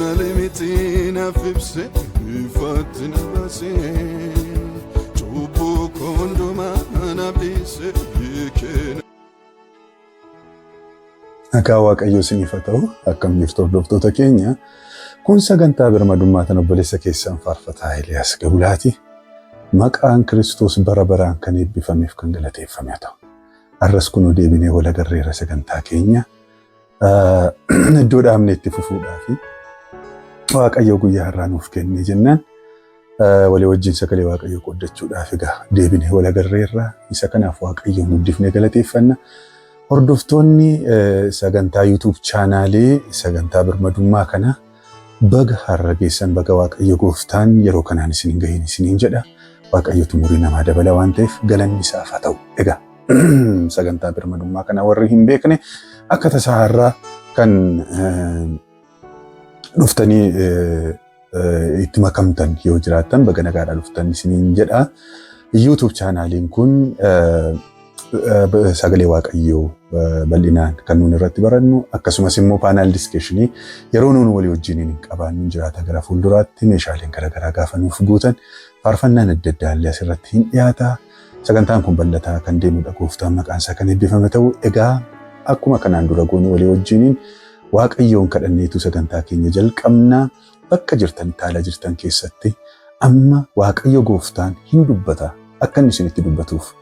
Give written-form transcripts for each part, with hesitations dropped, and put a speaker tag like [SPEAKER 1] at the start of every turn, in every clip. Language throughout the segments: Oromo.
[SPEAKER 1] Malee miti naaf ibse ifaatti na baase cubbuu koo hundumaa naaf dhiise hiikee.
[SPEAKER 2] Nagaa Waaqayyoo isiniif haa ta'u. Akkam jirtu hordoftoota keenya? Kun sagantaa birmadummaa tan obboleessa keessan faarfataa Eeliyaas Gabulaati. Maqaan Kiristoos bara baraan kan eebbifameef kan galateeffame haa ta'u. Har'as kunoo deebinee wal agarreera sagantaa keenya. Iddoo dhaabne itti fufuudhaafi Waaqayyo guyyaa har'aa nuuf kenne jennaan walii wajjin sagalee Waaqayyoo qooddachuudhaaf egaa deebinee wal agarreerra. Isa kanaaf Waaqayyoon guddifnee galateeffanna. Hordoftoonni sagantaa YouTube chaanaalee sagantaa birmadummaa kana baga har'a geessan, baga Waaqayyo gooftaan yeroo kanaan isin hin gahin isiniin jedha. Waaqayyotu umurii namaa dabala waan ta'eef galanni isaaf haa ta'u. Egaa sagantaa birmadummaa kana warri hin beekne akka tasaa har'aa kan dhuftanii itti makamtan yoo jiraattan baga nagaadhaa dhuftan isiniin jedha. YouTube chaanaaliin kun sagalee Waaqayyoo bal'inaan kan nuun irratti barannu, akkasumas immoo panel discussionii yeroo nuun walii wajjiniin hin qabaannu jiraata. Gara fuulduraatti meeshaaleen garaagaraa gaafa nuuf guutan faarfannaan adda addaa illee asirratti hin dhiyaata. Sagantaan kun bal'ataa kan deemudha. Gooftaan maqaan isaa kan eebbifame ta'u. Egaa akkuma kanaan dura goone walii wajjiniin Waaqayyoon kadhanneetu sagantaa keenya jalqabna. Bakka jirtan, haala jirtan keessatti amma Waaqayyo gooftaan hin dubbata. Akka inni isinitti dubbatuuf,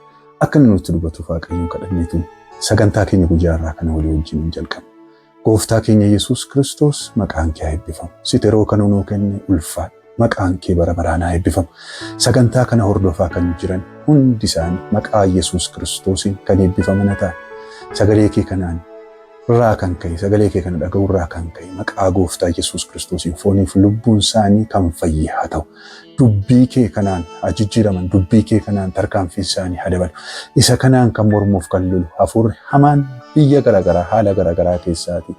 [SPEAKER 2] akka inni nutti dubbatuuf Waaqayyoon kadhanneetu sagantaa keenya guyyaa irraa kana walii wajjin hin jalqabna. Gooftaa keenya Yesuus Kiristoos, maqaan kee haa eebbifamu. Situ yeroo kana nuu kenne, ulfaadhu. Maqaan kee bara baraan haa eebbifamu. Sagantaa kana hordofaa kan jiran hundi isaanii maqaa Yesuus Kiristoosiin kan eebbifaman haa ta'an. Sagalee kee kanaan irraa kan ka'e, sagalee kee kana dhaga'uu irraa kan ka'e, maqaa gooftaa Yesuus Kiristoosiin fooniif lubbuun isaanii kan fayye haa ta'u. Dubbii kee kanaan haa jijjiiraman, dubbii kee kanaan tarkaanfiin isaanii haa dabalu. Isa kanaan kan mormuuf kan lolu hafuurri hamaan biyya garaagaraa haala garaagaraa keessaati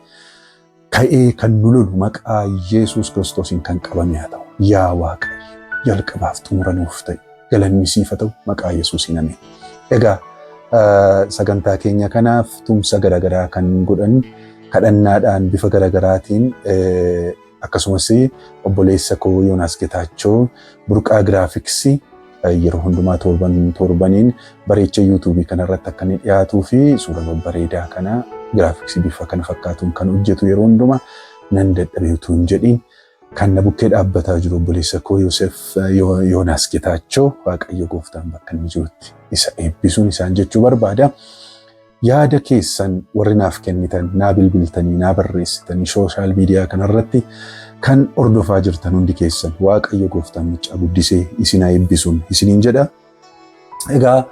[SPEAKER 2] ka'ee kan nu lolu maqaa Yesuus Kiristoosiin kan qabame haa ta'u. Yaa Waaqayyo, jalqabaaf xumura nuuf ta'e, galanni siif haa ta'u, maqaa Yesuusiin, ameen. Egaa sagantaa keenya kanaaf tumsa garaagaraa kan godhan kadhannaadhaan bifa garaagaraatiin, akkasumas obboleessa koo Yoonaas Getaachoo Burqaa Giraafiksii yeroo hundumaa torban torbaniin bareecha YouTubeii kanarratti akka inni dhiyaatuu fi suura babbareedaa kana giraafiksii bifa kana fakkaatuun kan hojjetu, yeroo hundumaa nan dadhabee utuu hin jedhiin kan na bukkee dhaabbataa jiru obboleessa koo Yoosef Yoonaas Getaachoo, Waaqayyo gooftaan bakka inni jirutti isa eebbisuun isaan jechuu barbaada. Yaada keessan warri naaf kennitan, naa bilbiltanii, naa barreessitanii, social media kanarratti kan hordofaa jirtan hundi keessan Waaqayyo gooftaan mucaa guddisee isin haa eebbisuun isiniin jedha. Egaa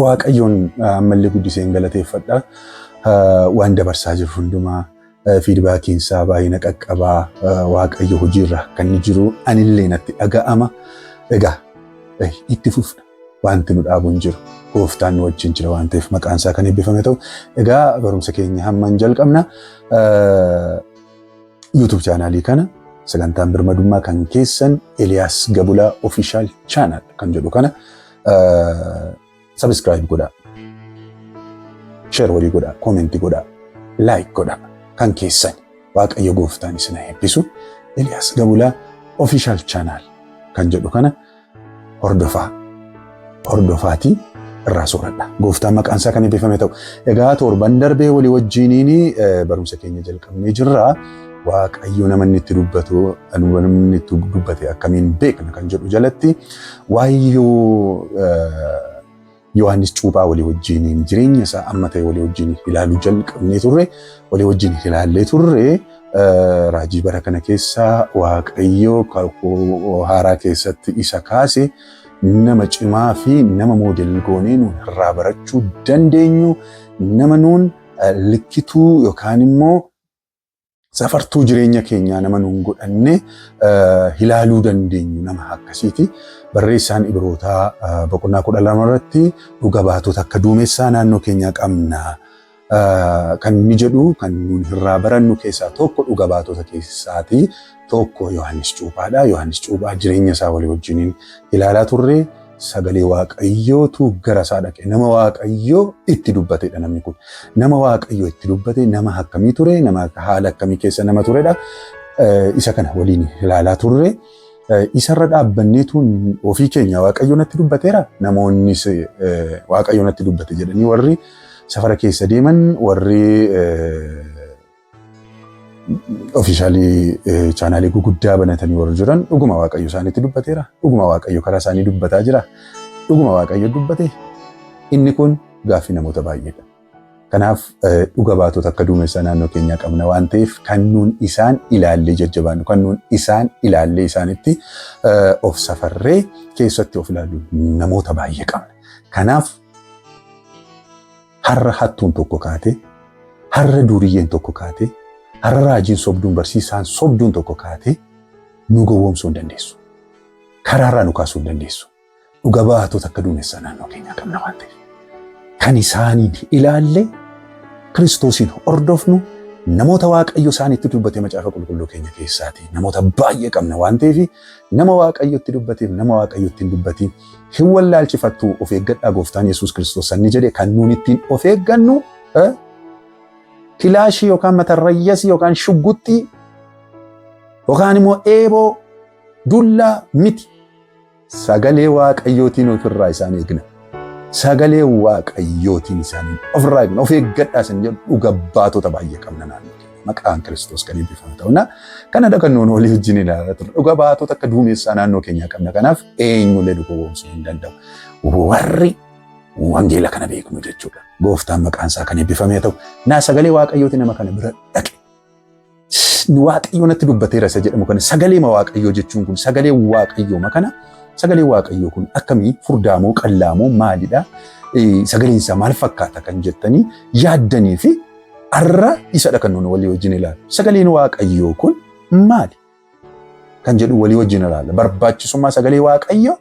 [SPEAKER 2] Waaqayyoon ammallee guddisee hin galateeffadha. Waan dabarsaa jiru hundumaa feedbackiin isaa baay'ina qaqqabaa, Waaqayyo hojiirra kan inni jiru anillee natti dhaga'ama. Egaa itti fufna. Wanti nu dhaabu hin jiru. Gooftaan nu wajjin jira waan ta'eef maqaan isaa kan eebbifame ta'u. Egaa barumsa keenya hamma hin jalqabna. YouTube chaanaalii kana, sagantaan birmadummaa kan keessan Eliyaas Gabulaa Official Channel kan jedhu kana subscribe godhaa. Share walii godhaa, comment godhaa, like godhaa kan keessan. Waaqayyo gooftaan isin haa eebbisu. Eliyaas Gabulaa Official Channel kan jedhu kana hordofaa. Hordofaatii irraa sooradha. Gooftaan maqaan isaa kan eebbifame ta'u. Egaa torban darbee walii wajjiniin barumsa keenya jalqabnee jirra. Waaqayyo nama inni itti dubbatu, namni itti dubbate akkamiin beekna kan jedhu jalatti waa'ee Yohaannis Cuuphaa walii wajjiniin jireenya isaa amma ta'e walii wajjin ilaaluu jalqabnee turre, walii wajjin ilaallee turre. Raajii bara kana keessa Waaqayyo kakuu haaraa keessatti isa kaase, nama cimaa fi nama model goonee nuun irraa barachuu dandeenyu, nama nuun likkituu yookaan immoo safartuu jireenya keenyaa nama nuun godhanne ilaaluu dandeenyu nama akkasiiti. Barreessaan Ibrootaa boqonnaa 12 irratti dhuga baatota akka duumessaa naannoo keenyaa qabna. Kan inni jedhu, kan nuun irraa barannu keessaa tokko, dhuga baatota keessaati tokko Yohaannis Cuuphaadha. Yohaannis Cuuphaa jireenya isaa walii wajjiniin ilaalaa turre. Sagalee Waaqayyootu gara isaa dhaqe. Nama Waaqayyoo itti dubbatedha namni kun. Nama Waaqayyoo itti dubbate nama akkamii ture? Nama haala akkamii keessa nama turedha? Isa kana waliin ilaalaa turre. Isarra dhaabbanneetu ofii keenya Waaqayyo natti dubbateera. Namoonnis Waaqayyo natti dubbate jedhanii warri safara keessa deeman, warri official channel guguddaa banatanii warri jiran, dhuguma Waaqayyo isaanitti dubbateera. Dhuguma Waaqayyo karaa isaanii dubbataa jira. Dhuguma Waaqayyo dubbate? Inni kun gaaffii namoota baay'eedha. Kanaaf dhuga baatota akka duumessaa naannoo keenyaa qabna waan ta'eef, kan nuun isaan ilaallee jajjabaannu, kan nuun isaan ilaallee isaanitti of safarree keessatti of ilaallu namoota baay'ee qabna. Kanaaf har'a hattuun tokko kaate, har'a duriyyeen tokko kaate, har'a raajiin sobduun, barsiisaan sobduun tokko kaate nu gowwoomsuu hin dandeessu. Karaarraa nu kaasuu hin dandeessu. Dhuga baatota akka duumessaa naannoo keenyaa qabna waan ta'eef. Kan isaaniin ilaalle, Kiristoosiin hordofnu, namoota Waaqayyo isaanitti dubbate macaafa qulqulluu keenya keessaati. Namoota baay'ee qabna waan ta'eef, nama Waaqayyotti dubbateef nama Waaqayyotti hin dubbatiin hin wallaalchifattu, of eeggadhaa gooftaan Yesuus Kiristoos sanni jedhe. Kan nuun ittiin of eeggannu kilaashii yookaan matarrayyasii yookaan shugguxxii yookaan immoo eeboo dullaa miti. Sagalee Waaqayyootiin ofirraa isaan eegna. Sagalee Waaqayyootiin isaanii ofirraa eegna. Of eeggadhaa isin jedhu, dhuga baatota baay'ee qabna naannoo keenya. Maqaan Kiristoos kan eebbifamu ta'una. Kana kan nuun walii wajjin ilaalaa turre. Dhuga baatota akka duumessaa naannoo keenyaa qabna. Kanaaf eenyullee nu gowwoomsuu hin danda'u. Warri wangeela kana beeknu jechuudha. Gooftaan maqaan isaa kan eebbifame ta'u. Naa sagalee Waaqayyooti nama kana bira dhaqe. Waaqayyo natti dubbateera isa jedhamu kana, sagalee Waaqayyoo jechuun kun, sagalee Waaqayyoo kana, sagalee Waaqayyoo kun akkamii? Furdaamoo, qallaamoo, maalidha? Sagaleen isaa maal fakkaata kan jettanii yaaddanii fi har'a isadha kan nuti walii wajjin ilaalu. Sagaleen Waaqayyoo kun maali kan jedhu walii wajjin ilaalla. Barbaachisummaa sagalee Waaqayyoo,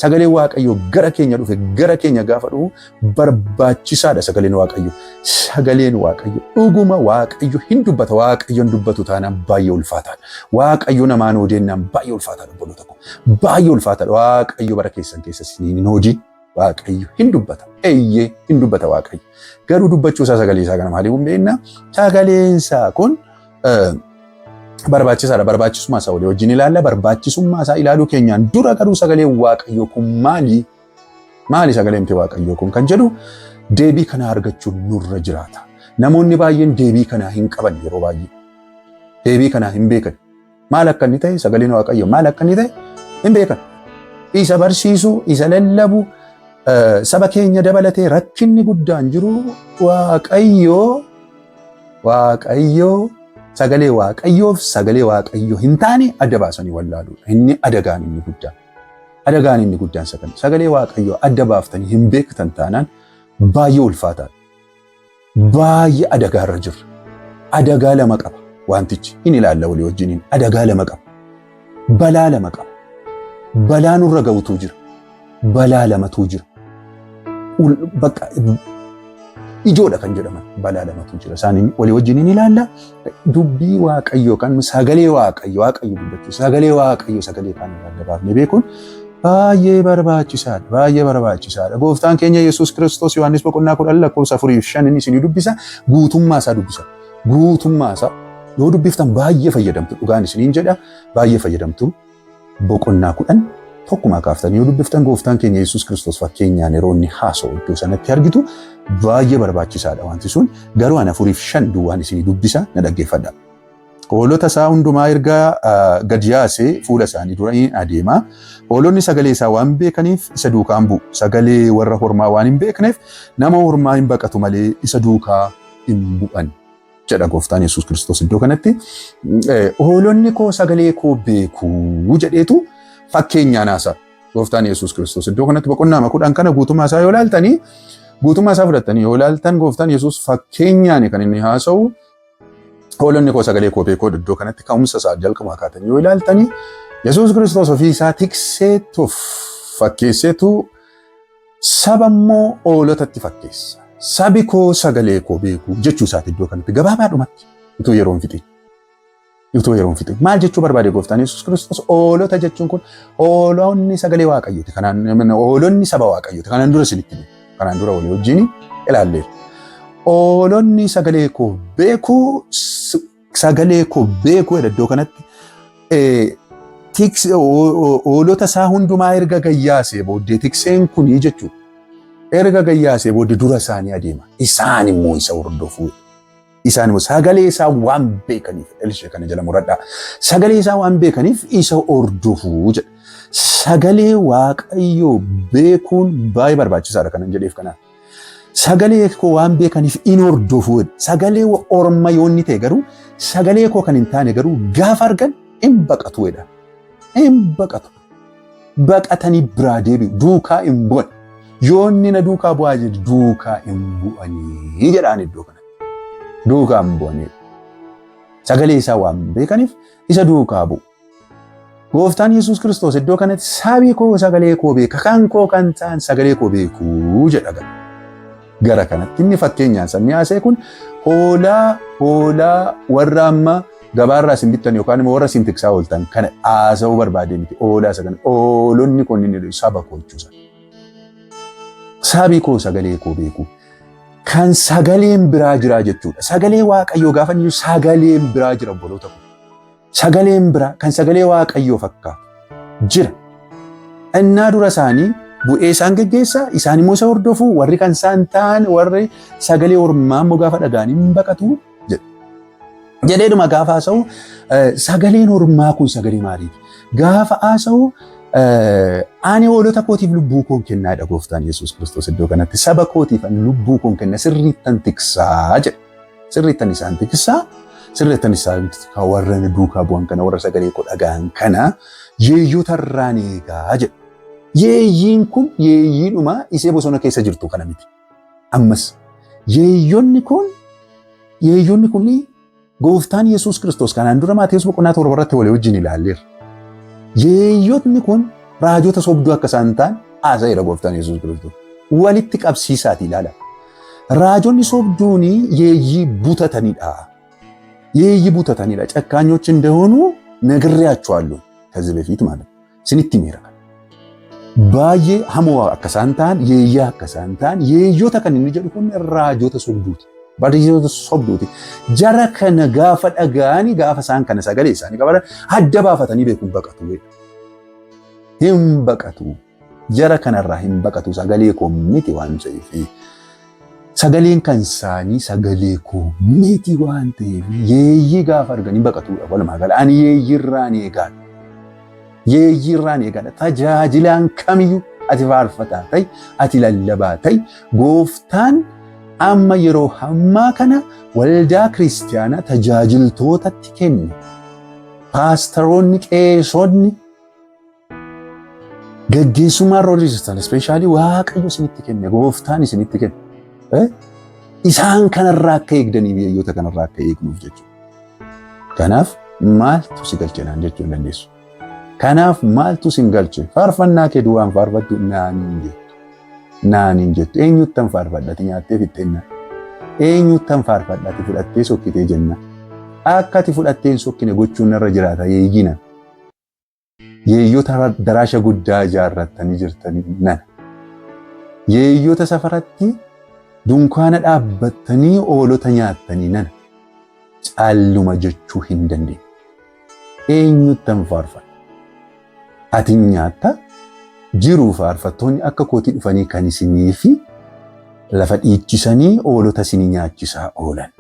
[SPEAKER 2] sagaleen Waaqayyoo gara keenya dhufe, gara keenya gaafa dhufu barbaachisaadha sagaleen Waaqayyoo. Sagaleen Waaqayyoo dhuguma Waaqayyo hin dubbata. Waaqayyo hin dubbatu taanaan baay'ee ulfaataadha. Waaqayyo namaan odeennaan baay'ee ulfaataadha, obboloota koo. Baay'ee ulfaataadha. Waaqayyo bara keessan keessa isiniin hin hojiin. Waaqayyo hin dubbata. Eeyyee, hin dubbata Waaqayyo. Garuu dubbachuu isaa, sagalee isaa kana maaliif hin beekna? Sagaleen isaa kun barbaachisaadha. Barbaachisummaa isaa walii wajjin ilaalla. Barbaachisummaa isaa ilaaluu keenyaan dura garuu sagaleen Waaqayyoo kun maali? Maali sagaleen Waaqayyoo kun kan jedhu deebii kana argachuun nurra jiraata. Namoonni baay'een deebii kana hin qaban yeroo baay'ee. Deebii kana hin beekan. Maal akka inni ta'e, sagaleen Waaqayyoo maal akka inni ta'e hin beekan. Isa barsiisu, isa lallabu, saba keenya dabalatee rakkinni guddaan jiru Waaqayyoo sagalee Waaqayyoof sagalee Waaqayyoo hin taane adda baasanii wallaaluudha. Inni adagaan inni guddaan. Adagaan inni guddaan isa kana. Sagalee Waaqayyoo adda baaftanii hin beektan taanaan baay'ee ulfaataadha. Baay'ee adagaarra jirra. Adagaa lama qaba wantichi. Hin ilaalla walii wajjiniin. Adagaa lama qaba. Balaa lama qaba. Balaa nurra ga'utu jira. Balaa lamatu jira. Bakka ijoodha kan jedhaman balaa lamatu jira. Isaan walii wajjiniin ilaalla. Dubbii Waaqayyoo kan sagalee Waaqayyoo, Waaqayyo dubbachuu, sagalee Waaqayyoo sagalee kaan irraa adda baafnee beekuun baay'ee barbaachisaadha. Baay'ee barbaachisaadha. Gooftaan keenya Yesuus Kiristoos Yohaannis boqonnaa 10 lakkoofsa 4 fi 5 inni isinii dubbisa. Guutummaa isaa dubbisa. Guutummaa isaa yoo dubbiftan baay'ee fayyadamtu, dhugaan isiniin jedha, baay'ee fayyadamtu. Boqonnaa 10 tokkumaa kaaftanii yoo dubbiftan, gooftaan keenya Yesuus Kiristoos fakkeenyaan yeroo inni haasa'u iddoo sanatti argitu. Baay'ee barbaachisaadha wanti sun. Garuu ana 4 fi 5 duwwaan isinii dubbisa, na dhaggeeffadha. Hoolota isaa hundumaa erga gad yaasee fuula isaanii dura in adeema. Hoolonni sagalee isaa waan beekaniif isa duukaan bu'u. Sagalee warra hormaa waan hin beekneef nama hormaa hin baqatu malee isa duukaa hin bu'an, jedha gooftaan Yesuus Kiristoos iddoo kanatti. Hoolonni koo sagalee koo beekuu jedheetu fakkeenyaan haasa'a. Gooftaan Yesuus Kiristoos iddoo kanatti boqonnaa 10 kana guutummaa isaa yoo ilaaltanii, guutummaa isaa fudhattanii yoo ilaaltan, gooftaan Yesuus fakkeenyaan kan inni haasa'u. Hoolonni koo sagalee koo beekuu, iddoo kanatti ka'umsa isaa jalqabaa kaatanii yoo ilaaltanii, Yesuus Kiristoos ofii isaa tikseetuuf fakkeesseetu, saba immoo hoolotatti fakkeessa. Sabi koo sagalee koo beekuu jechuu isaati iddoo kanatti gabaabaadhumatti utuu yeroo hin fixin. Utuu yeroo hin fixin. Maal jechuu barbaade gooftaan Yesuus Kiristoos? Hoolota jechuun kun hoolonni sagalee Waaqayyooti. Kanaan hoolonni saba Waaqayyooti. Kanaan dura isinitti hime. Kanaan dura walii wajjin ilaalleerra. Hoolonni sagalee koo beekuu, sagalee koo beekuu jedha iddoo kanatti. Hoolota isaa hundumaa erga gayyaasee booddee tikseen kunii jechuudha. Erga gayyaasee booddee dura isaanii adeema. Isaan immoo isa hordofuu. Isaan immoo sagalee isaa waan beekaniif, elshee kana jala muradhaa. Sagalee isaa waan beekaniif isa hordofuu jedha. Sagalee Waaqayyoo beekuun baay'ee barbaachisaadha kanan jedheef kanaaf. Sagalee koo waan beekaniif in hordofuu jedha. Sagalee orma yoo inni ta'e garuu, sagalee koo kan hin taane garuu gaafa argan in baqatu jedha. In baqatu. Baqatanii biraa deebi'u. Duukaa hin bu'an. Yoo inni na duukaa bu'aa jedhu duukaa hin bu'anii jedhaan iddoo kanatti. Duukaa hin bu'anii. Sagalee isaa waan beekaniif isa duukaa bu'u. Gooftaan Yesuus Kiristoos iddoo kanatti sabi koo sagalee koo beeka, kan koo kan ta'an sagalee koo beeku jedha gara. Gara kanatti inni fakkeenyaan sabni haasa'e kun hoolaa warra amma gabaarraa isin bittan yookaan immoo warra isin tiksaa ooltan kana haasa'uu barbaadee miti. Hoolaa isa kana hoolonni kun inni saba koo jechuusa. Sabi koo sagalee koo beeku. Kan sagaleen biraa jiraa jechuudha. Sagalee Waaqayyoo gaafa inni sagaleen biraa jira, obboloota koo. Sagaleen biraa kan sagalee Waaqayyoo fakkaatu jira. Innaa dura isaanii bu'ee isaan geggeessa, isaan immoo isa hordofu, warri kan isaan ta'an warri sagalee ormaa immoo gaafa dhaga'an hin baqatu jedha. Jedheedhuma gaafa haasa'u, sagaleen ormaa kun sagalee maaliiti? Gaafa haasa'u, ani hoolota kootiif lubbuu koon kennaadha gooftaan Yesuus Kiristoos iddoo kanatti. Saba kootiif ani lubbuu koon kenna, sirriittan tiksaa jedha. Sirriittan isaan tiksaa, sirriittan isaan warra na duukaa bu'an kana, warra sagalee koo dhaga'an kana yeeyyota irraan eegaa jedha. Yeeyyiin kun yeeyyiidhuma isee bosona keessa jirtu kana miti. Ammas yeeyyonni kun gooftaan Yesuus Kiristoos kanaan dura Maatewos boqonnaa 7 irratti walii wajjin ilaalleerra. Yeeyyotni kun raajota sobduu akka isaan ta'an haasa'eera gooftaan Yesuus Kiristoos. Walitti qabsiisaati ilaala. Raajonni sobduun yeeyyii butatanidha. Yeeyyii butatanidha. ጨካኞች እንደሆኑ ነግሬያቸዋለሁ ከዚህ በፊት ማለት ነው። Isinitti himeera. Baay'ee hamoo akka isaan ta'an, yeeyyaa akka isaan ta'an, yeeyyota kan inni jedhu kun raajota sobduuti. Barsiisota sobduuti. Jara kana gaafa dhaga'anii, gaafa isaan kana sagalee isaanii qaban adda baafatanii beekuun baqatu. Hin baqatu. Jara kanarraa hin baqatu, sagalee koo miti waan ta'eef. Sagaleen kan isaanii sagalee koo miti waan ta'eef yeeyyii gaafa arganii baqatudha. Walumaa gala ani yeeyyiirraan eegaadha. Yeeyyiirraan eegaadha. Tajaajilaan kamiyyuu, ati faarfataa ta'i, ati lallabaa ta'i, gooftaan amma yeroo hammaa kana waldaa kiristiyaanaa tajaajiltootatti kenne. Paastaroonni, qeesonni, gaggeessummaan roorrisan especially Waaqayyo isinitti kenne, gooftaan isinitti kenne. Isaan kanarraa akka eegdaniif, yeeyyoota kanarraa akka eegnuuf jechuudha. Kanaaf maaltu si galche naan jechuu hin dandeessu. Kanaaf maaltu si galche, faarfannaa kee duwwaan faarfattu naan hin jettu. Naan hin jettu. Eenyuttan faarfadhati nyaattee fixxeenna? Eenyuttan faarfadhati fudhattee sokkitee jenna? Akka ati fudhattee hin sokkine gochuun irra jiraata yeeyyina. Yeeyyota daraasha guddaa ijaarrattanii jirtanii nana. Yeeyyota safaratti dunkaana dhaabbattanii hoolota nyaattanii nana. Calluma jechuu hin dandeenye. Eenyuttan faarfadha? Ati nyaatta jiruu, faarfattoonni akka kootii dhufanii kan isinii fi lafa dhiichisanii hoolota isinii nyaachisaa oolan.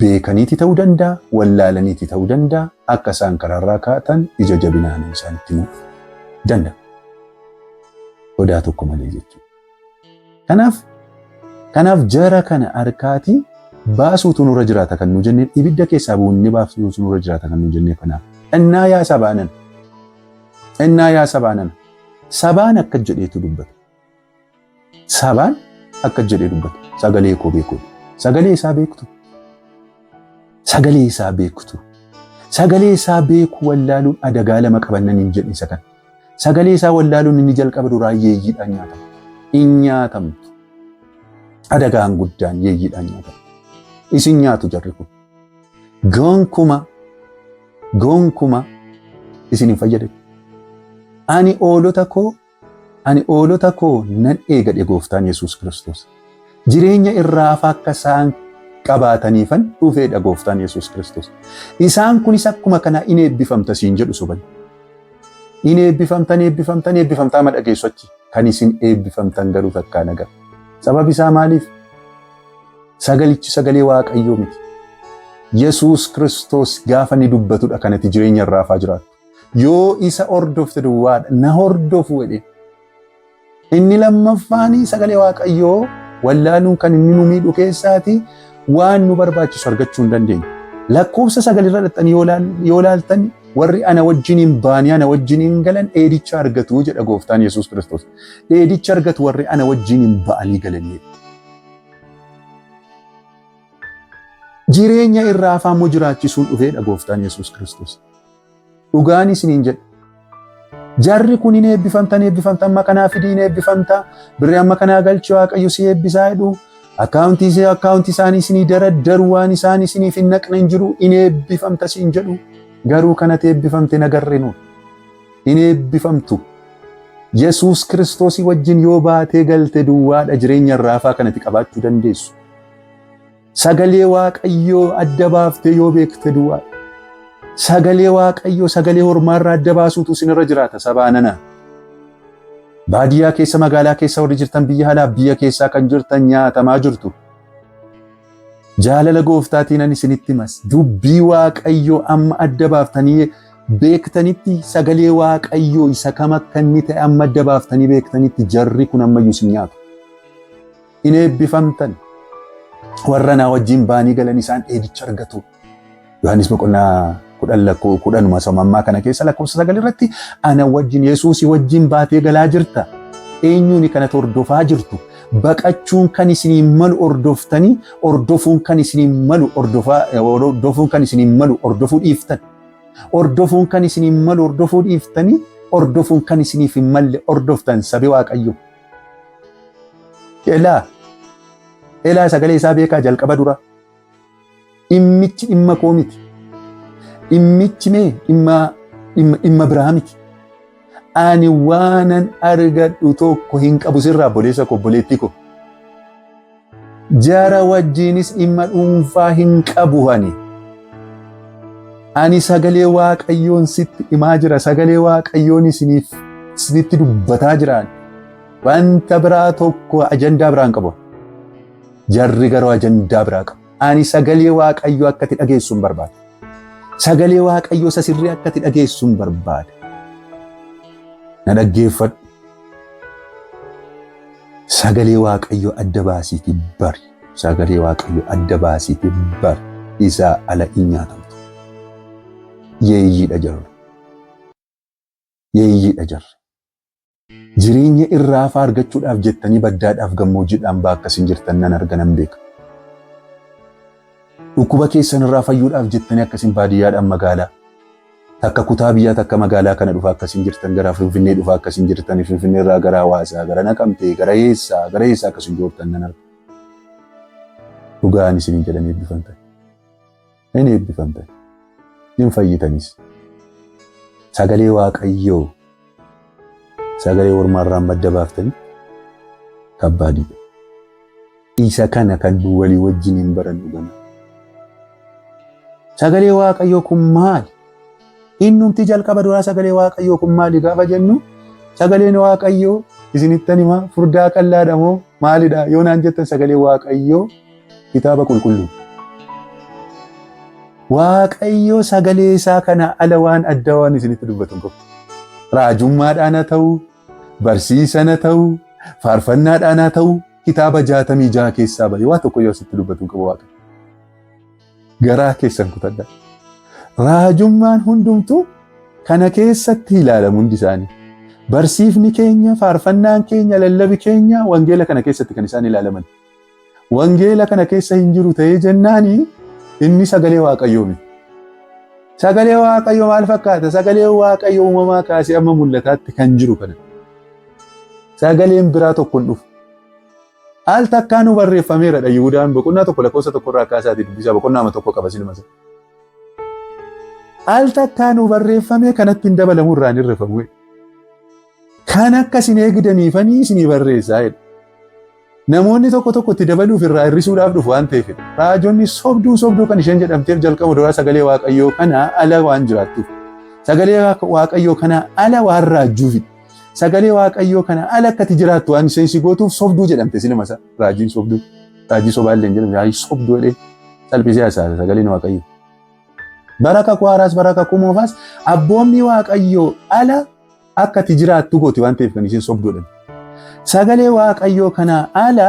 [SPEAKER 2] Beekaniiti ta'uu danda'a, wallaalaniiti ta'uu danda'a, akka isaan karaarraa kaa'atan ija jabinaan isaanitti himuu danda'a. Sodaa tokko malee jechuudha. Kanaaf jara kana harkaatii baasuutu nurra jiraata kan nu jenneen, ibidda keessaa buunni baasuutu nurra jiraata kan nu jennee kanaaf. Innaa yaa sabaanan. Innaa yaa sabaanan. Sabaan akka jedheetu dubbata. Sabaan akka jedhee dubbata. Sagalee koo beeku. Sagalee isaa beektu. Sagalee isaa beektu. Sagalee isaa beekuu wallaaluun adagaa lama qabannan hin jedhe isa kana. Sagalee isaa wallaaluun inni jalqaba duraa yeeyyiidhaan nyaatama. Hin nyaatamtu. Adagaan guddaan yeeyyiidhaan nyaatama. Isin nyaatu jarri kun. Gonkuma Gonkuma isin hin fayyadu. Ani hoolota koo ani hoolota koo nan eegadhe gooftaan Yesuus Kiristoos. Jireenya irraa hafaa akka isaan qabaataniifan dhufeedha gooftaan Yesuus Kiristoos. Isaan kunis akkuma kana in eebbifamta siin jedhu soban. In eebbifamtan eebbifamtan eebbifamtaa ma dhageessu achi. Kan isin eebbifamtan garuu takkaa nagar. Sababi isaa maaliif? Sagalichi sagalee Waaqayyoo miti. Yesuus Kiristoos gaafa ni dubbatudha kanatti jireenya irraa hafaa jiraattu. Yoo isa hordofte duwwaadha na hordofu jedhe. Inni lammaffaanii sagalee Waaqayyoo wallaaluun kan inni nu miidhu keessaati waan nu barbaachisu argachuu hin dandeenye. Lakkoofsa sagalirra dhaqxanii yoo laaltan warri ana wajjiniin baanii ana wajjiniin galan dheedicha argatu jedha gooftaan Yesuus Kiristoos. Dheedicha argatu warri ana wajjiniin ba'anii galanii. Jireenya irraa hafaa immoo jiraachisuun dhufeedha gooftaan Yesuus Kiristoos. Dhugaan isiniin jedha. Jarri kun hin eebbifamtan eebbifamtan amma kanaa fidii hin eebbifamta birrii amma kanaa galchi Waaqayyo si eebbisaa jedhu akkaawuntii akkaawuntii isaanii isinii daraddaru waan isaan isiniif hin naqne hin jiru hin eebbifamta siin jedhu garuu kanatti eebbifamte nagarre nu hin eebbifamtu. Yesuus Kiristoosii wajjin yoo baatee galte duwwaadha jireenya irraa hafaa kanatti qabaachuu dandeessu. Sagalee Waaqayyoo adda baaftee yoo beekte duwwaadha. Sagalee Waaqayyoo sagalee hormaarraa adda baasuutu isinirra jiraata sabaa nana. Baadiyyaa keessa magaalaa keessa warri jirtan biyya alaa biyya keessaa kan jirtan nyaatamaa jirtu. Jaalala gooftaatiin ani isinitti himas. Dubbii Waaqayyoo amma adda baaftanii beektanitti sagalee Waaqayyoo isa kam akka inni ta'e amma adda baaftanii beektanitti jarri kun ammayyuu isin nyaatu. In eebbifamtan. Warra naa wajjin baanii galan isaan dheedicha argatu. Yohaannis boqonnaa 10 lakkoo 10 samammaa kana keessa lakkoofsa 9 irratti ana wajjin Yesuusii wajjin baatee galaa jirta. Eenyuuni kanatti hordofaa jirtu? Baqachuun kan isiniin malu hordoftanii, hordofuun kan isiniin malu hordofaa, hordofuun kan isiniin malu hordofuu dhiiftan. Hordofuun kan isiniin malu hordofuu dhiiftanii, hordofuun kan isiniif hin malle hordoftan sabi Waaqayyo. Elaa, elaa sagalee isaa beekaa jalqaba dura. Dhimmichi dhimma koo miti. Dhimmichi mee dhimma dhimma dhimma biraa miti. Ani waanan argadhu tokko hin qabu sirraa obboleessa koo obboleettii koo. Jara wajjinis dhimma dhuunfaa hin qabu ani. Ani sagalee Waaqayyoon sitti himaa jira. Sagalee Waaqayyoon isiniif isinitti dubbataa jira. Wanta biraa tokko ajandaa biraa hin qabu. Jarri garuu ajandaa biraa qabu. Ani sagalee Waaqayyoo akka ati dhageessu hin barbaada. Sagalee Waaqayyoo isa sirrii akka ati dhageessu hin barbaada. Na dhaggeeffadhu. Sagalee Waaqayyoo adda baasiitii bari. Sagalee Waaqayyoo adda baasiitii bari. Isaa ala hin nyaatamtu. Yeeyyiidha jarri. Yeeyyiidha jarri. Jireenya irraa hafaa argachuudhaaf jettanii baddaadhaaf gammoojjiidhaan ba'aa akka isin jirtan nan arga nan beeka. Dhukkuba keessan irraa fayyuudhaaf jettanii akka isin baadiyyaadhaan magaalaa takka kutaa biyyaa takka magaalaa kana dhufaa akka isin jirtan gara Finfinnee dhufaa akka isin jirtan Finfinnee irraa gara Hawaasaa gara Naqamtee gara eessaa gara eessaa akka isin joortan nan arga. Dhugaan isiniin jedhan eebbifamtan. Hin eebbifamtan. Hin fayyitanis. Sagalee Waaqayyoo sagalee ormaarraan madda baaftanii kabbaadiidha. Isa kana kan nu walii wajjin hin barannu gana. Sagalee Waaqayyoo kun maali? Innumti jalqaba duraa sagalee Waaqayyoo kun maali gaafa jennu sagaleen Waaqayyoo isinittan hima furdaa qallaadha moo maalidha yoo naan jettan sagalee Waaqayyoo kitaaba qulqulluu. Waaqayyo sagalee isaa kana ala waan addaa waan isinitti dubbatu hin qabu. Raajummaadhaan haa ta'u, barsiisan haa ta'u, faarfannaadhaan haa ta'u, kitaaba 66 keessaa bahee waa tokko yoo asitti dubbatu hin qabu Waaqayyo. Garaa keessan kutadhaa. Raajummaan hundumtuu kana keessatti ilaalamu hundi isaanii. Barsiifni keenya, faarfannaan keenya, lallabi keenya wangeela kana keessatti kan isaan ilaalaman. Wangeela kana keessa hin jiru ta'ee jennaani inni sagalee Waaqayyoo miti. Sagalee Waaqayyoo maal fakkaata? Sagalee Waaqayyoo uumamaa kaasee amma mul'ataatti kan jiru kana. Sagaleen biraa tokko hin dhufu. Al takkaa nu barreeffameera dha Yihudaan boqonnaa 1 lakkoofsa 1 irraa kaasaati dubbisaa boqonnaa 1 qaba silma isa. Al takkaa nu barreeffame kanatti hin dabalamu irraa hin hir'ifamu. Kan akka isin eegdaniifanii isinii barreessaa jedha. Namoonni tokko tokko itti dabaluuf irraa hir'isuudhaaf dhufu waan ta'eef raajonni sobduu sobduu kan isheen jedhamteef jalqaba duraa sagalee Waaqayyoo kana ala waan jiraattuuf, sagalee Waaqayyoo kana ala waan raajjuufi, sagalee Waaqayyoo kana ala akkati jiraattu waan isheen si gootuuf sobduu jedhamte. Silma isa raajiin sobduu, raajii sobaallee hin jedhamne, raajii sobduu jedhee salphisee haasa'e sagaleen Waaqayyoo. Bara kakuu haaraas bara kakuu moofaas abboommii Waaqayyoo ala akka ati jiraattu gooti waan ta'eef kan isheen sobduu jedhamte. Sagalee Waaqayyoo kana ala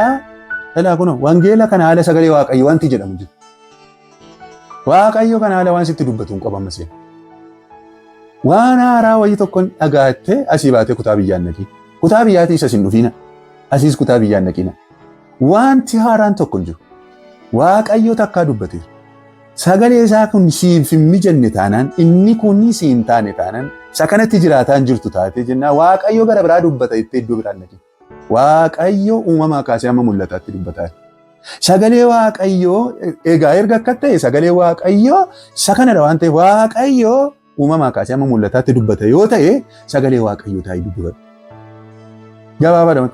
[SPEAKER 2] dhalaa kunoo wangeela kana ala sagalee Waaqayyoo wanti jedhamu jiru. Waaqayyo kana ala waan sitti dubbatu hin qabu ammas. Waan haaraa wayii tokkoon dhagaattee asii baatee kutaa biyyaan naqii. Kutaa biyyaatii isa hin dhufiina. Asiis kutaa biyyaan naqiina. Wanti haaraan tokko hin jiru. Waaqayyo takkaa dubbateera. Sagalee isaa kun siif hin mijanne taanaan, inni kun si hin taane taanaan, isa kanatti jiraataa hin jirtu taatee jennaan, Waaqayyo gara biraa dubbata jettee iddoo biraan naqi. Waaqayyo uumamaa kaasee hamma mul'ataatti dubbataa jira. Sagalee Waaqayyoo egaa erga akka ta'e, sagalee Waaqayyoo isa kanadha waan ta'eef, Waaqayyo uumamaa kaasee hamma mul'ataatti dubbata yoo ta'e, sagalee Waaqayyoo taa'ee dubbifadhu. Gabaabaadha.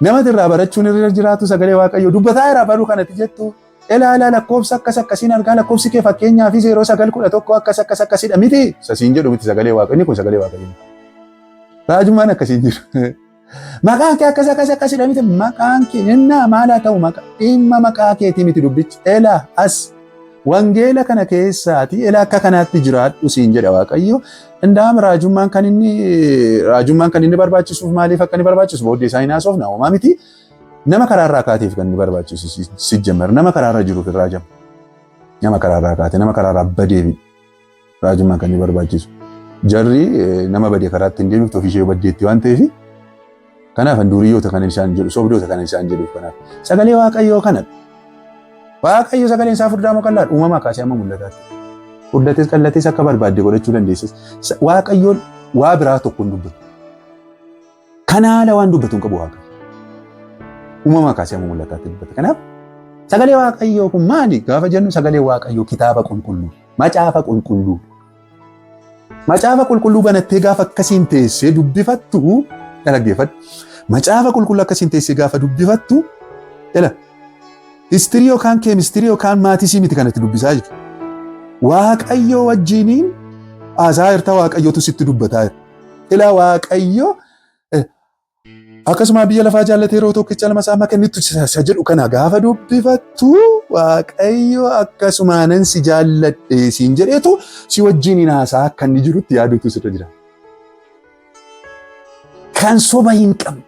[SPEAKER 2] Namati irraa barachuun irra jiraatu sagalee Waaqayyoo dubbataa irraa baruu kanatti jettu. Ilaalaa, lakkoofsa akkas akkasiin argaa, lakkoofsi kee fakkeenyaa fi 0911 akkas akkas akkasidha miti. Sasiin jedhu miti sagalee Waaqayyoo, inni kun sagalee Waaqayyoo. Raajummaan akkasiin jiru. Maqaan kee akkas akkas akkasidha miti, maqaan kee innaa maal haa ta'u, maqaa dhimma maqaa keetii miti dubbichi. Elaa as wangeela kana keessaati elaa akka kanaatti jiraadhu siin jedha Waaqayyo. Indaam raajummaan kan inni barbaachisuuf, maaliif akka inni barbaachisu booddee isaa hin haasofna, homaa miti. Nama karaarraa kaateef kan inni barbaachisu si jammar, nama karaarra jiruuf irraa jama. Nama karaarraa kaate, nama karaarraa badeefi raajummaan kan inni barbaachisu. Jarri nama badee karaatti hin deemiftu, ofii ishee baddeetti waan ta'eef. Kanaaf duriyyoota kan isaan jedhu, sobdoota kan isaan jedhuuf kanaaf. Sagalee Waaqayyoo kanadha. Waaqayyo sagaleen isaa furdaa moo qal'aadha? Uumamaa kaasee hamma mul'ataatti. Furdates qal'ates akka barbaadde godhachuu dandeesses. Waaqayyoon waa biraa tokko hin dubbatu. Kana haala waan dubbatu hin qabu Waaqayyo. Uumamaa kaasee hamma mul'ataatti dubbata. Kanaaf sagalee Waaqayyoo kun maali gaafa jennu, sagalee Waaqayyoo kitaaba qulqulluu, macaafa qulqulluu. Macaafa qulqulluu banattee gaafa akkasiin teessee dubbifattu, dhaggeeffadhu. Macaafa qulqulluu akkasiin teessee gaafa dubbifattu, jala history yookaan chemistry yookaan maths miti kanatti dubbisaa jiru. Waaqayyoo wajjiniin haasaa jirta, Waaqayyootu sitti dubbataa jira. Ilaa, Waaqayyo akkasuma biyya lafaa jaallatee yeroo tokkicha lama isaa kennitu isa jedhu kana gaafa dubbifattu, Waaqayyo akkasumaanan si jaalladhe siin jedheetu si wajjiniin haasaa akka inni jirutti yaadutu sirra jira. Kan soba hin qabne,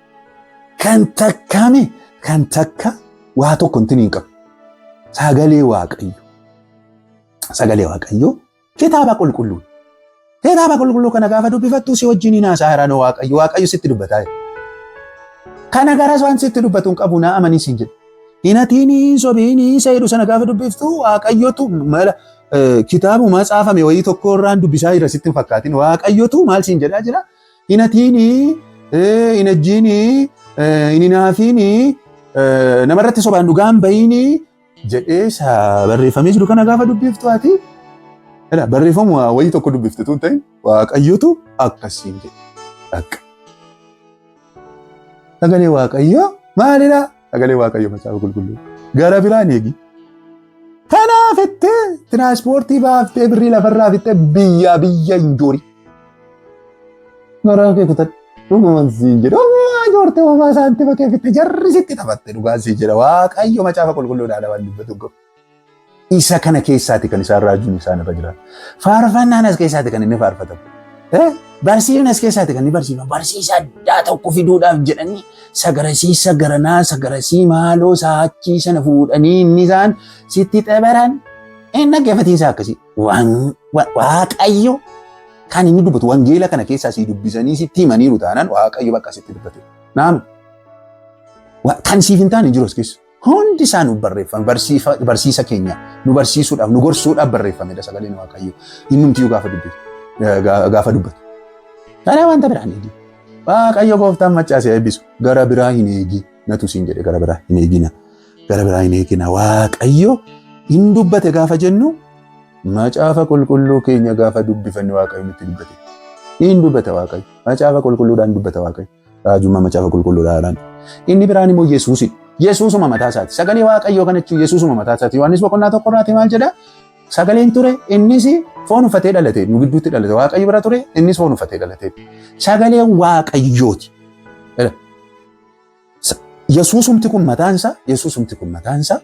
[SPEAKER 2] kan takkame, kan takka waa tokko hin qabne. Sagalee Waaqayyo. Sagalee Waaqayyo kitaaba qulqulluu. Kitaaba qulqulluu kana gaafa dubbifattu si wajjiniin haasaa jira Waaqayyo. Waaqayyo sitti dubbataa jira. Kana garas waan sitti dubbatu hin qabu, naa amanii siin jedhu. Hin hatiin, sobiin isa jedhu sana gaafa dubbiftu, Waaqayyotu mala kitaabuma tsaafame wayii tokko irraan dubbisaa jira sitti hin fakkaatin. Waaqayyotu maal siin jedhaa jira? Hin hatiin, hin ejjiin, hin hinaafiin, namarratti sobaan dhugaan bahiin jedhee isa barreeffamee jiru kana gaafa dubbiftu, ati barreeffama wayii tokko dubbifte tun ta'in, Waaqayyotu akkasiin jedhe. Akka. Sagalee Waaqayyoo maalidha? Sagalee Waaqayyoo macaafa qulqulluu. Gara biraan eegi. Kanaaf ittee tiraanspoortii baaftee, birrii lafarraa fixxee biyyaa biyya hin joori. Garaa kee kutadhu. Dhuguman siin jedha. Homaa joortee, homaa saantima kee fixxee jarri sitti taphatte, dhugaan siin jedha. Waaqayyo macaafa qulqulluudhaan waan dubbatu qabu. Isa kana keessaati kan isaan raajuun isaan irra jiraatu. Faarfannaan as keessaati kan inni faarfatamu. Barsiifni as keessaati kan inni barsiifamu. Barsiisa addaa tokko fiduudhaaf jedhanii sagarasii sagaranaa sagarasii maaloo saachii sana fuudhanii inni isaan sitti xabaran hin dhaggeeffatiinsa akkasii. Waaqayyo kan inni dubbatu wangeela kana keessaa si dubbisanii sitti himaniiru taanaan, Waaqayyo bakka sitti dubbate. Naam. Kan siif hin taane jiru as keessa. Hundi isaa nuuf barreeffame, barsiisa keenya nu barsiisuudhaaf, nu gorsuudhaaf barreeffamedha sagaleen Waaqayyo. Innumtiyyuu gaafa dubbatu. Gaafa dubbatu. Kana wanta biraan eegi. Waaqayyo gooftaan maccaasee eebbisu. Gara biraa hin eegi. Natu siin jedhe, gara biraa hin eegina. Gara biraa hin eegina. Waaqayyo hin dubbate gaafa jennu Macaafa qulqulluu keenya gaafa dubbifanne Waaqayyo nutti dubbate. Inni dubbata Waaqayyo. Macaafa qulqulluudhaan dubbata Waaqayyo. Raajummaa macaafa qulqulluudhaan. Inni biraan immoo Yesuusidha. Yesuusuma mataa isaati. Sagalee Waaqayyoo kana jechuun Yesuusuma mataa isaati. Yohaannis boqonnaa 1 irraati maal jedha? Sagaleen ture, innis foon uffatee dhalate, nu gidduutti dhalate. Waaqayyo bira ture, innis foon uffatee dhalate. Sagaleen Waaqayyooti. Yesuusumti kun mataan isaa, Yesuusumti kun mataan isaa,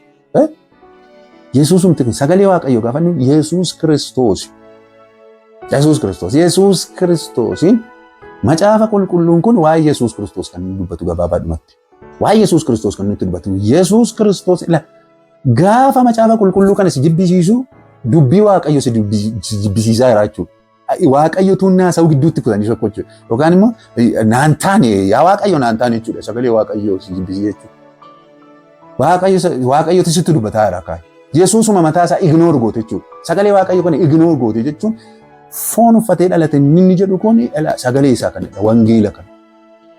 [SPEAKER 2] Yesuusumti kun sagalee Waaqayyoo gaafa inni Yesuus Kiristoos. Yesuus Kiristoos. Yesuus Kiristoosiin macaafa qulqulluun kun waa'ee Yesuus Kiristoos kan inni dubbatu gabaabaadhumatti. Waa'ee Yesuus Kiristoos kan nutti dubbatu. Yesuus Kiristoos ila gaafa macaafa qulqulluu kana si jibbisiisu dubbii Waaqayyo si jibbisiisaa jira jechuudha. Waaqayyo tuun naasa'u gidduutti kutanii tokko jechuudha. Yookaan immoo naan taane yaa Waaqayyo naan taane jechuudha. Sagalee Waaqayyo si jibbisiisa jechuudha. Waaqayyotu sitti dubbataa jira kaay. Yesuusuma mataa isaa ignore goote jechuudha. Sagalee Waaqayyo kana ignore goote jechuun foon uffatee dhalate inni jedhu kun sagalee isaa kanadha. Wangeela kana.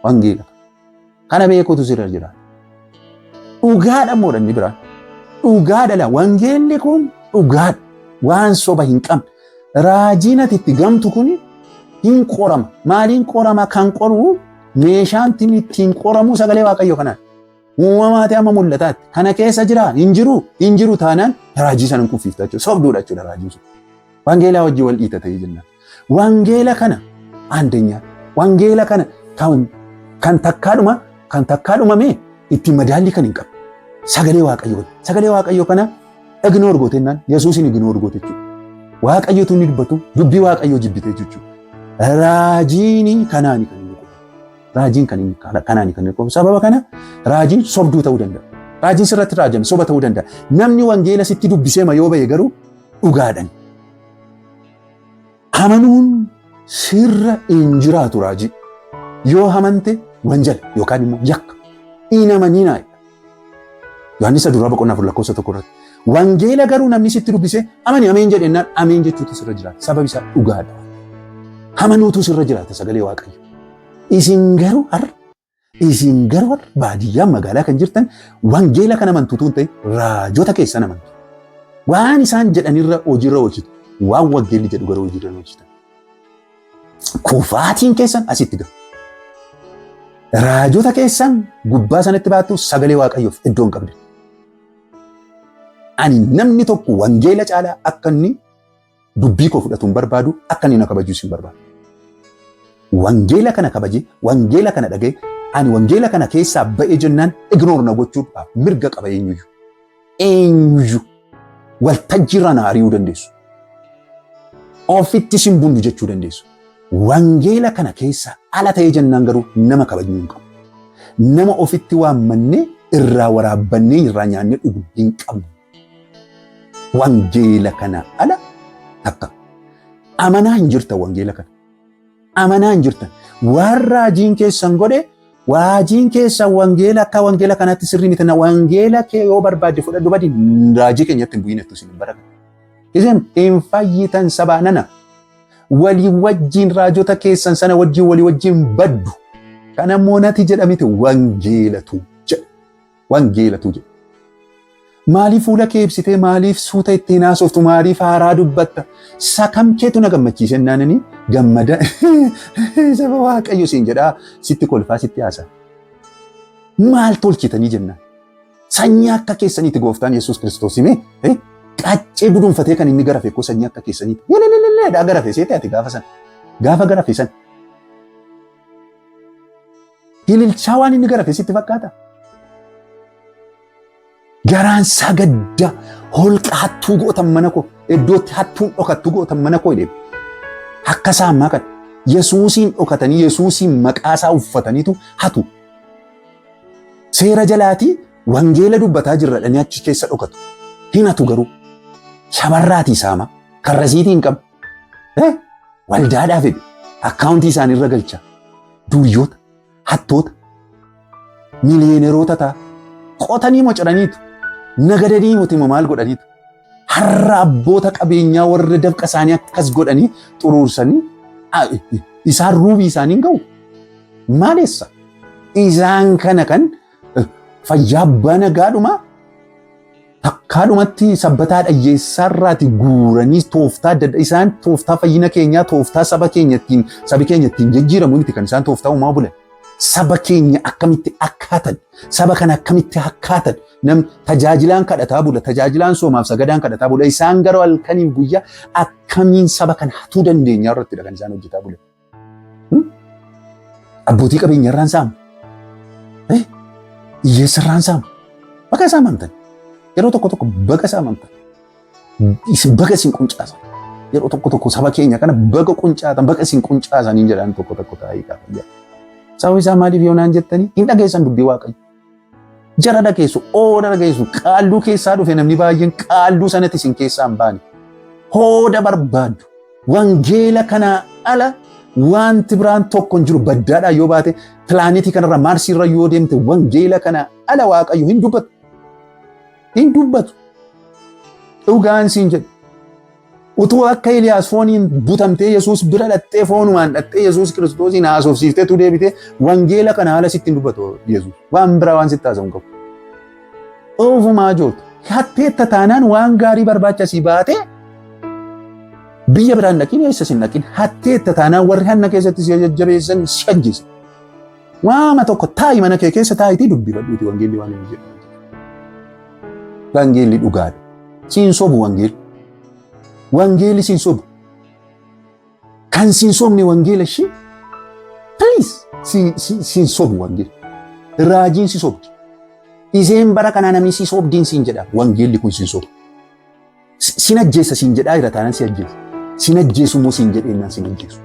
[SPEAKER 2] Wangeela kana. Kana beekuutu sirra jira. Dhugaadha immoo inni biraan. Dhugaadha la wangeelli kun dhugaadha. Waan soba hin qabne. Raajiin ati itti gamtu kun hin qorama. Maaliin qorama kan qoru meeshaan ittiin qoramu sagalee Waaqayyoo kanaan. Uumamaati amma mul'ataatti. Kana keessa jira hin jiru hin jiru taanaan raajii sana hin kuffiifta jechuudha. Sobduudha jechuudha raajiin sun. Wangeelaa wajjin wal dhiita ta'ee jennaan. Wangeela kana andenyaa wangeela kana kan takkaadhuma kan takkaadhumame ittiin madaallii kan hin qabne. Sagalee Waaqayyoo sagalee Waaqayyoo kana ignore goote jennaan Yesuusin ignore goote jechuudha. Waaqayyotu inni dubbatu dubbii Waaqayyoo jibbite jechuudha. Raajiin kanaani kan inni qofu. Raajiin kan inni kanaani kan inni qofu. Sababa kana raajiin sobduu ta'uu danda'a. Raajiin sirratti raajame soba ta'uu danda'a. Namni wangeela sitti dubbisee ma yoo ba'e garuu dhugaadhaan. Amanuun sirra hin jiraatu raajii. Yoo amante wanjala yookaan immoo yakka. Hin amaninaa. Yohaannis duraa boqonnaa 4 lakkoofsa 1 irratti. Wangeela garuu namni sitti dubbisee amani ameen jedhennaan ameen jechuutu sirra jiraata. Sababi isaa dhugaadha. Amanuutu sirra jiraata sagalee Waaqayyo. Isin garuu har'a isin garuu har'a baadiyyaa magaalaa kan jirtan wangeela kan amantu utuu hin ta'in raajota keessan amantu. Waan isaan jedhanirra hojiirra oolchitu. Waan wangeelli jedhu garuu hojiirra hin oolchitan. Kufaatiin keessan asitti gaha. Raajota keessan gubbaa sanatti baattu sagalee Waaqayyoof iddoo hin qabdan. Ani namni tokko wangeela caalaa akka inni dubbii koo fudhatu hin barbaadu, akka inni na kabajus hin barbaadu. Wangeela kana kabaje, wangeela kana dhaga'e, ani wangeela kana keessaa ba'ee jennaan ignore na gochuudhaaf mirga qaba eenyuyyuu. Eenyuyyuu waltajjiirraa na ari'uu dandeessu. Ofitti sin bundu jechuu dandeessu. Wangeela kana keessaa ala ta'ee jennaan garuu nama kabajnu hin qabu. Nama ofitti waammannee irraa waraabbannee irraa nyaannee dhugnu hin qabnu. Wangeela kana ala takka. Amanaa hin jirtan wangeela kana. Amanaa hin jirtan. Waan raajiin keessan godhe raajiin keessan wangeela akka wangeela kanaatti sirrii miti. Wangeela kee yoo barbaadde fudhadhu badi raajii keenyatti hin bu'in jettu isin barata. Isin hin fayyitan sabaa nana. Walii wajjin raajota keessan sana wajjin walii wajjin baddu. Kana immoo nati jedhamiti wangeelatu jedha. Wangeelatu jedha. Maaliif fuula kee ibsitee maaliif suuta ittiin haasoftu maaliif haaraa dubbatta sakam keetu na gammachiise naanani gammada saba Waaqayyo siin jedhaa sitti kolfaa sitti haasa. Maal tolchitanii jennaan. Sanyii akka keessaniiti gooftaan Yesuus Kiristoos himee qaccee gudunfatee kan inni garafe koo sanyii akka keessaniiti. Yeleleleleedhaa garafe seete ati gaafa sana. Gaafa garafe sana. Ililchaa waan inni garafe sitti fakkaata. Garaan isaa gadda holqa hattuu gootan mana koo iddootti hattuun dhokattu gootan mana koo jedhee. Akka isaa ammaa kana Yesuusiin dhokatanii Yesuusiin maqaa isaa uffataniitu hatu. Seera jalaatii wangeela dubbataa jirra dhanii achi keessa dhokatu. Hin hatu garuu. Shamarraatii saama. Kan rasiitii hin qabne. Waldaadhaaf jedhu akkaawuntii isaanii irra galcha. Duuyyoota, hattoota, miliyeeneroota ta'a. Qotanii mocoraniitu, nagadanii miti maal godhaniitu. Har'a abboota qabeenyaa warra dafqa isaanii akkas godhanii xuruursanii isaan ruubii isaanii hin ga'u. Maaleessa? Isaan kana kan fayyaa abbaa nagaadhuma. Takkaadhumatti sabbataa dhayyeessaarraati guuranii tooftaa adda addaa isaan tooftaa fayyina keenyaa, tooftaa saba keenya ittiin sabi keenya ittiin jijjiiramu miti kan isaan tooftaa uumaa bulan. Saba keenya akkamitti akkaatan, saba kana akkamitti akkaatan, nam tajaajilaan kadhataa bula, tajaajilaan soomaaf sagadaan kadhataa bula, isaan garuu halkaniif guyyaa akkamiin saba kana hatuu dandeenya irrattidha kan isaan hojjetaa bulan. Abbootii qabeenya irraan saamu. Hiyyeessa irraan saamu. Baga saamamtan. Yeroo tokko tokko baga saamamtan. Isin baga isin quncaasan. Yeroo tokko tokko saba keenya kana baga quncaatan, baga isin quncaasanii jedhan tokko tokko taa'ee gaafa jedhan. Sababni isaa maaliif yoo naan jettanii hin dhageessan dubbii Waaqayyo. Jara dhageessu, ooda dhageessu, qaalluu keessaa dhufe namni baay'een qaalluu sanatti isin keessaa hin baane. Hooda barbaaddu. Wangeela kanaa ala wanti biraan tokko hin jiru. Baddaadhaa yoo baate, pilaanetii kanarra maarsiirra yoo deemte, wangeela kanaa ala Waaqayyo hin dubbatu. Hin dubbatu. Dhugaan siin jedhu. Utuu akka Eeliyaas fooniin butamtee Yesuus bira dhattee, foonumaan dhattee Yesuus Kiristoosiin haasofsiiftee tu deebitee, wangeela kana haala sitti hin dubbatu Yesuus. Waan biraa waan sitti haasa'u hin qabu. Ofumaa joortu. Hatteetta taanaan waan gaarii barbaacha si baatee biyya biraan dhaqin, eessa sin dhaqin, hatteetta taanaan warri hanna keessatti si jajjabeessan si ajjeesa. Waama tokko taa'i, mana kee keessa taa'itii dubbifadhuuti wangeelli waan inni jedhu. Wangeelli dhugaadha. Siin sobu wangeelli. Wangeelli siin sobu. Kan siin sobne wangeela ishee, please, siin sobu wangeelli. Raajiin si sobdi. Isheen bara kanaa namni si sobdiin siin jedha. Wangeelli kun siin sobu. Sin ajjeessa siin jedhaa jira taanaan si ajjeessa. Sin ajjeesu immoo siin jedheennaan sin ajjeesu.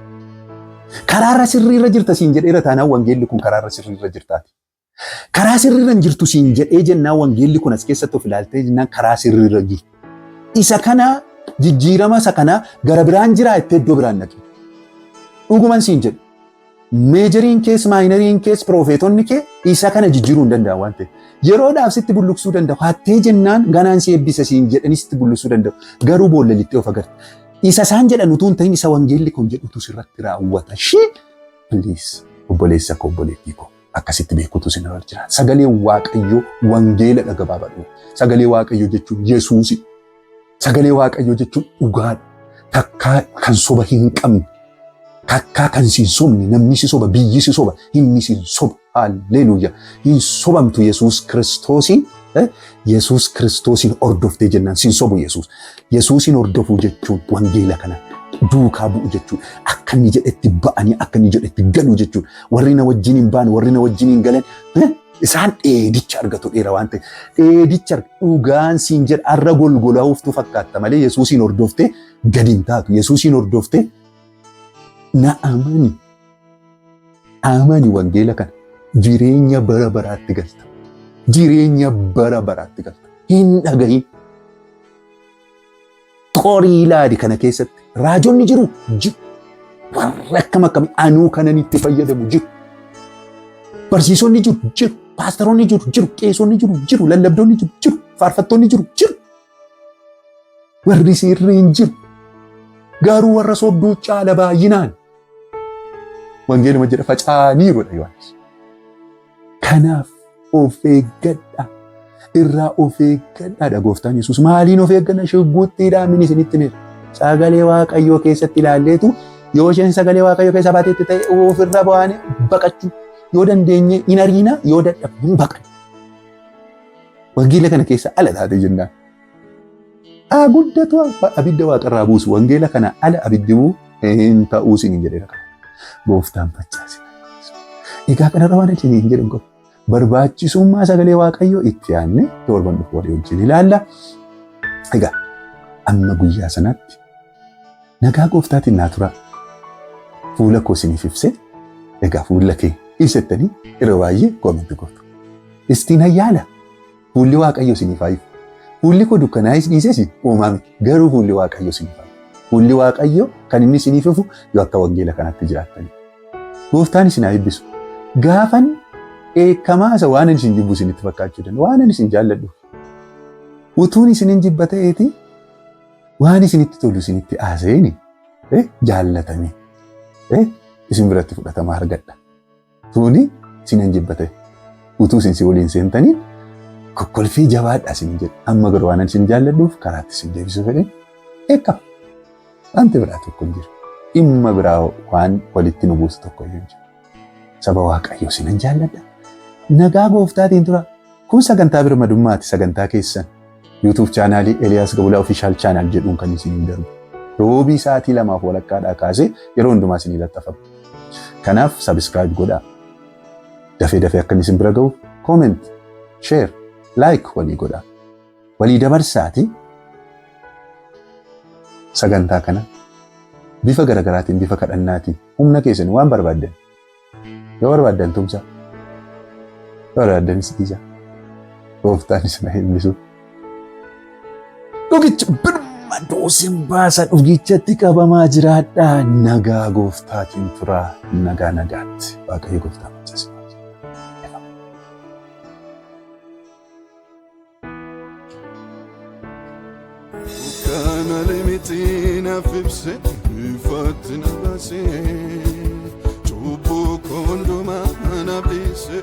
[SPEAKER 2] Karaarra sirriirra jirta siin jedheera taanaan wangeelli kun karaarra sirriirra jirtaati. Karaa sirriirra hin jirtu siin jedhee jennaan wangeelli kun as keessatti of ilaaltee jennaan karaa sirriirra jirtu. Isa kana jijjiirama isa kana gara biraan jiraa itti iddoo biraan dhaqi. Dhuguman siin jedhu. Majoriin kees, minoriin kees, piroofeetonni kee isa kana jijjiiruu hin danda'an waan ta'eef. Yeroodhaaf sitti bulluqsuu danda'u. Hattee jennaan ganaan si eebbisa siin jedhanii sitti bulluqsuu danda'u. Garuu boolla lixxee of agarta. Isa isaan jedhan utuu hin ta'in isa wangeelli kun jedhutu sirratti raawwata. Shii, please, obboleessa koo, obboleettii koo, akkasitti beekutu sin irra jira. Sagalee Waaqayyoo wangeela gabaabadhu. Sagalee Waaqayyoo jechuun Yesuusi. Sagalee Waaqayyoo jechuun dhugaadha. Takkaa kan soba hin qabne. Takkaa kan si hin sobne. Namni si soba, biyyi si soba, inni si hin soba. Halleluuyaa. Hin sobamtu Yesuus Kiristoosiin. Yesuus Kiristoosiin hordoftee jennaan sin sobu Yesuus. Yesuusiin hordofuu jechuun wangeela kana duukaa bu'u jechuudha. Akka inni jedhetti ba'anii akka inni jedhetti galu jechuudha. Warri na wajjin hin baane, warri na wajjin hin galan, isaan dheedicha argatu dheera waan ta'eef. Dheedicha dhugaan siin jedha, arra golgolaa'uuftu fakkaatta malee Yesuusiin hordoftee gadi hin taatu. Yesuusiin hordoftee na amani. Amani wangeela kana, jireenya bara baraatti galta. Jireenya bara baraatti galta. Hin dhagahin. Qorii ilaali, kana keessatti raajonni jiru jiru. Warri akkam akkamii anuu kanan itti fayyadamu jiru. Barsiisonni jiru jiru. Paastaroonni jiru jiru. Qeesonni jiru jiru. Lallabdoonni jiru jiru. Faarfattoonni jiru jiru. Warri sirriin jiru. Garuu warra sobduu caala baay'inaan. Wangeeluma jedha faca'aniiru jedha Yohaannis. Kanaaf of eeggadha. Irraa of eeggadhaadha gooftaan Yesuus. Maaliin of eegganna? Shugguxxiidhaan min isinitti himeera. Sagalee Waaqayyoo keessatti ilaalleetu, yoo isheen sagalee Waaqayyoo keessa baateetti ta'e ofirra baane baqachuu. Yoo dandeenye hin ariina, yoo dadhabne hin baqanna. Wangeela kana keessa ala taate jennaan. Haa guddatu, abidda waaqarraa buusu, wangeela kana ala abiddi bu'u hin ta'uu isin hin jedheera. Gooftaan facaase. Egaa kanarra waan isin hin jedhu qabu. Barbaachisummaa sagalee Waaqayyoo itti yaadne torban dhufu walii wajjin ilaalla. Egaa amma guyyaa sanaatti nagaa gooftaatiin naa turaa. Fuula koo isiniif ibsee, egaa fuula kee ibsettanii yeroo baay'ee comment gootu. Istiin hayyaala. Fuulli Waaqayyo isiniif haa ifu. Fuulli koo dukkanaa'es dhiises uumaa miti. Garuu fuulli Waaqayyo isiniif haa ifu. Fuulli Waaqayyo kan inni isiniif ifu yoo akka wangeela kanaatti jiraattani. Gooftaan isin haa eebbisu. Gaafan dheekkamaa isa waan ani isin jibbu isinitti fakkaachuu danda'a. Waan ani isin jaalladhu. Utuun isinin jibba ta'eeti waan isinitti tolu isinitti haasa'eeni jaallatame isin biratti fudhatama argadha. Tuuni isinan jibba ta'e. Utuu isin si waliin seentanii Kokkolfii jabaadha isin jedha. Amma garuu waan isin jaalladhuuf karaatti isin deebisuu fedhe eekkama. Wanti biraa tokko hin jiru. Dhimma biraa waan walitti nu buusu tokko iyyuu hin jiru. Saba Waaqayyoo isinan jaalladha. Nagaa gooftaatiin tura. Kun sagantaa birmadummaati, sagantaa keessan. YouTube chaanaalii Eliyaas Gabulaa Official Channel jedhuun kan isiniin darbu. Roobii sa'aatii 2:30dhaa kaasee yeroo hundumaa isinii laxxafama. Kanaaf subscribe godhaa. Dafee dafee akka inni isin bira ga'u comment, share, like walii godhaa. Walii dabarsaati sagantaa kana bifa garaagaraatiin, bifa kadhannaatiin, humna keessan waan barbaaddan, yoo barbaaddan tumsa, yoo barbaaddanis dhiisa. Gooftaan isin haa eebbisu. Dhugicha birmaduu isin baasa, dhugichatti qabamaa jiraadhaa. Nagaa gooftaatiin turaa, nagaa nagaatti. Waaqayyo gooftaa maccaa.
[SPEAKER 1] Kana limiti naaf ibse, ifatti na baase, cubbuu koo hundumaa naaf dhiise.